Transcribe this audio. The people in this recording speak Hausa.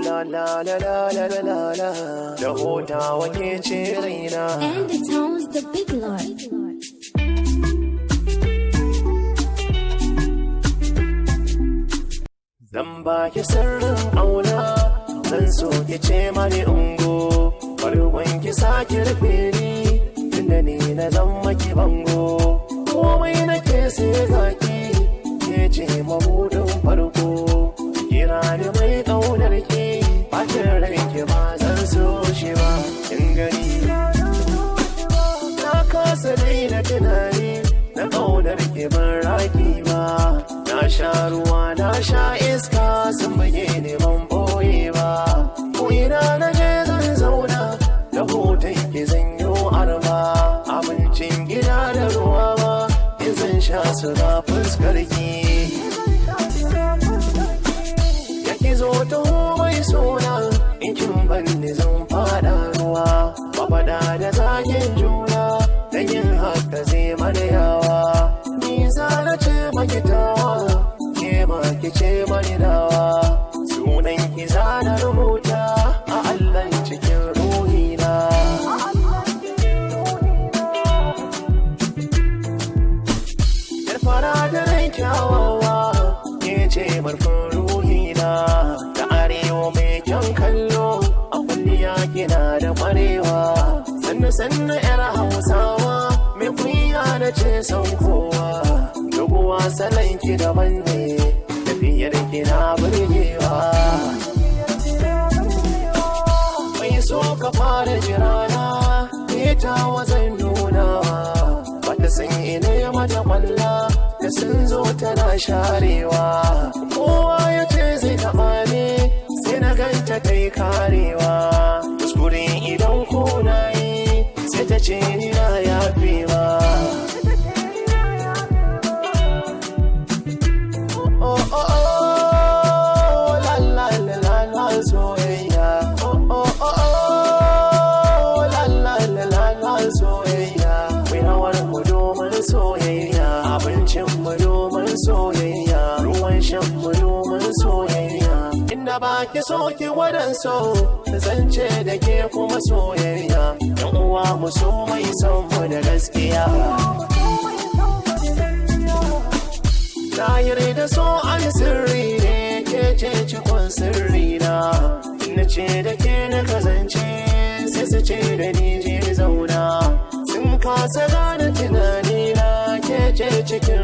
La la la la la la la la. Da hutawa ke ce raina. And the town's the big lord. Zan baki sirrin auna, zan so ki ce mani ungo. Bargon ki sake rufe ni, tunda ni na zan maki bango. Komai nake sai zaki, ke ce mabudin farko. Kira ni mai ƙaunar ki, bacin ranki ba zan so shi ba. Kin gani. Na kasa daina tunani na ƙaunar ki ban raki ba. Na sha ruwa na sha iska sun buge ni ban boye ba. Ko ina na je zan zauna da hoton ki zan yi arba. Abincin gida da ruwa ba in zan sha su na fuskar ki. Yake zo taho mai suna in kin banni zan fada ruwa. Mafaɗa da zagin juna da yin haka zai mana yawa. Ni za na ce maki tawa, ke ma ki ce mani nawa. Sunan ki za na rubuta a allon cikin ruhina. Yar fara da rai kyawawa, ke ce murfin ruhina. Da arewa mai kyan kallo, a kulliya kina da kwarewa. Sannu sannu yar Hausawa, mai kunya na ce son kowa. Doguwa salon ki daban ne, tafiyar ki na burgewa. Mai so ka fara jirana, ita wazan nunawa. Bata san ina ya mata kwalla, da sun zo tana sharewa. Kowa ya ce zai taɓa ni, sai na ganta ta yi karewa. Kuskure idan ko na yi, sai ta ce ni na yafewa. Oh, oh, oh, la la la la la soyayya. Oh, oh, oh, oh, la la la la la soyayya. Mai rawar mu domin soyayya, abincin mu domin soyayya, ruwan shan mu domin soyayya. Inda ba ki so ki gwadan so, zance da ke kuma soyayya. Yan uwa mu so mai son mu da gaskiya. Na yarda so an sirri ne ke ce cikon sirri na. Na ce da ke na kazance sai su ce da ni je zauna. Sun kasa gane tunani na ke ce cikin